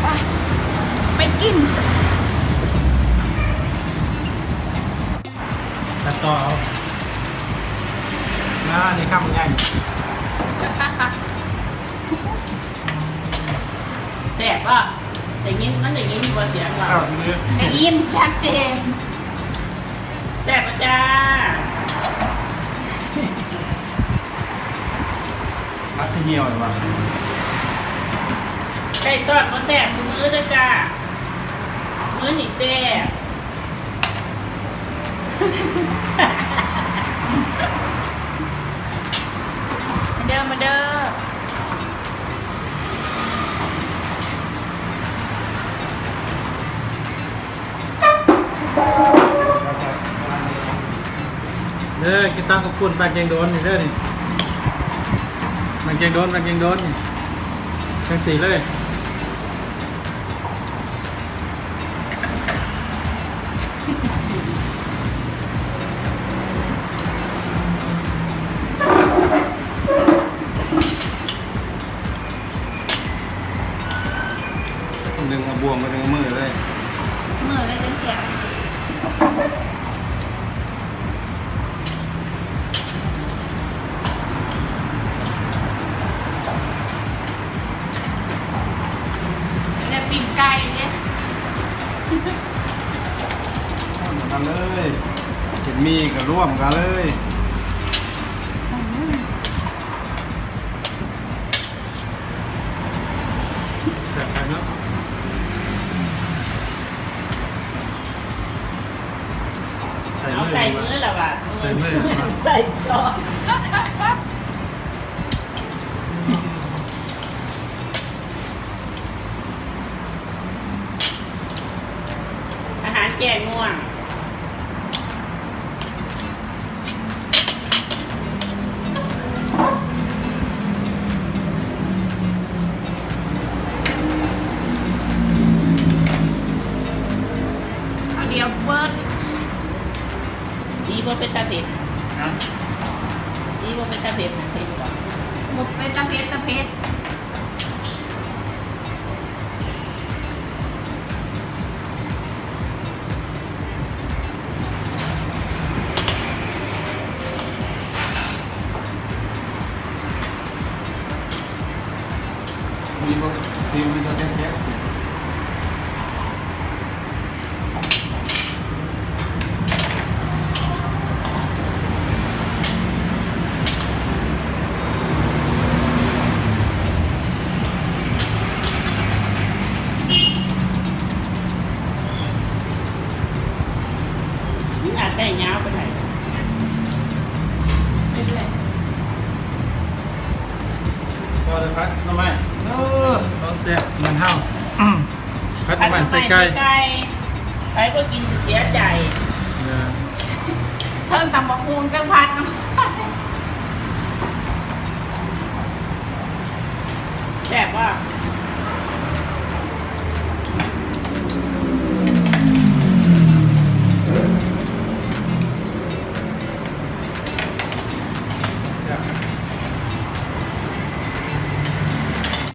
ໄປ ໄປກິນ ຕັດຕໍ່ເອົາ ອ່າ ນີ້ຄຳໃຫຍ່ ແຊບບໍ່? ໄດ້ຍິນ ມັນໄດ້ຍິນບໍ່ສຽງເຮົາ? ໄດ້ຍິນຊັດເຈນ. ແຊບບໍ່ຈ້າ? ມັກຊິຫ່ຽວຫວາ? ໄກ່ຊອດບໍ່ແຊບ ມື້ອື່ນເດີຈ້າ. ມື້ນີ້ແຊບ. ມາເດີ ມາເດີ. ເດີ ກິນຕຳກັບປຸ້ນ ປາແກງໂດນນີ້ເດີນີ້ ປາແກງໂດນ ປາແກງໂດນນີ້ ຈັ່ງຊີ້ເລີຍ. ດຶງເອົາບ່ວງມາດຶງເອົາມືເລີຍ ມືເລີຍຈັ່ງແຊບ. ແລ້ວປີ້ງໄກ່ເດ້ ຮ່ວມກັນເລີຍ ເສັ້ນໝີ່ກໍລວມກັນເລີຍ. ແຊບຄັກເນາະ ໃສ່ມື ເອົາໃສ່ມືລະວ່າ ໃສ່ມືລະວ່າ ໃສ່ຊອກ. ອາຫານແກ້ງ່ວງ. ເອົາດຽວເບີດ. ສີບໍ່ເປັນຕາເຜັດ ຮະ? ສີບໍ່ເປັນຕາເຜັດ ເຫັນບໍ່? ບໍ່ເປັນຕາເຜັດ ຕາເຜັດ. ອາດໄດ້ຍາວປານໃດ ເປັນແຫຼະ. ພໍໄດ້ຜັດໜໍ່ໄມ້ ເອີ ຂອງແຊບບ້ານເຮົາ ຜັດໜໍ່ໄມ້ໃສ່ໄກ່ ໃສ່ໄກ່ ໃຜບໍ່ກິນຊິເສຍໃຈ. ເອີ ເທິງຕຳບັກຫຸ່ງ ເທິງຜັດໜໍ່ໄມ້ ແຊບບໍ່?